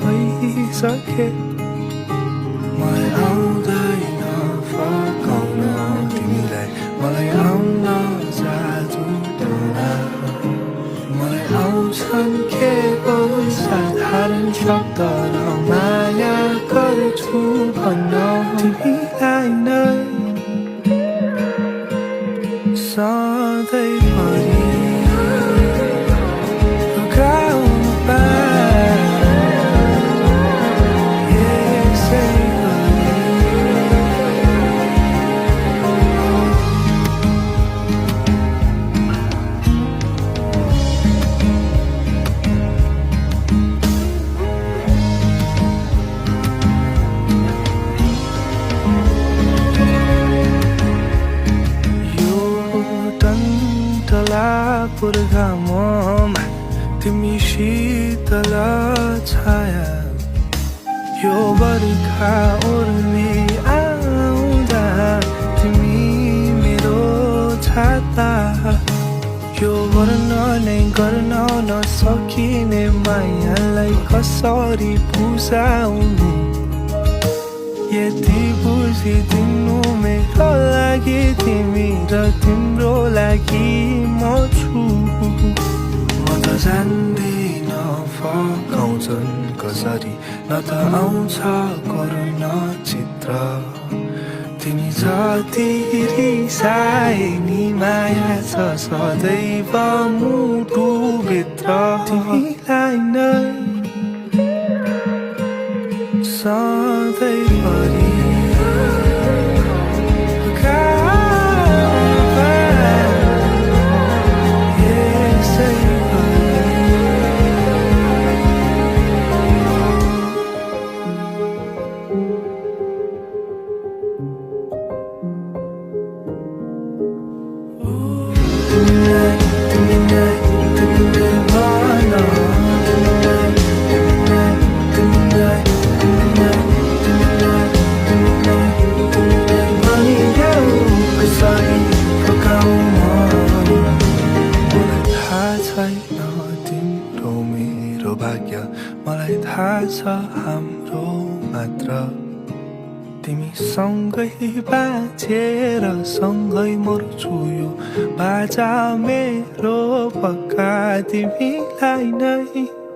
भइसके मलाई आउँदैन फकाउन तिमीलाई मलाई आउन जादु टोना मलाई आउँछन् केवल साधारण शब्द र माया गर्छु भन्न तिमीलाई नै सधैँभरि पुर्खाममा तिमी शीतल छाया यो बर्खा ओर्ली आउँदा तिमी मेरो छाता यो वर्णनै गर्न नसकिने मायालाई कसरी बुझाउनु यति बुझिदिनु मेरो लागि तिमी र तिम्रो लागि म छु म त जान्दिन फकाउँछन् कसरी न त आउँछ करुण चित्र तिमी जति रिसाए नि माया छ सदैव मुटुभित्र तिमीलाई नै सधैँभरि तिम्रो मेरो भाग्य मलाई थाहा छ हाम्रो मात्र तिमी सँगै बाँचेर सँगै मर्छु यो बाजा मेरो पक्का तिमीलाई नै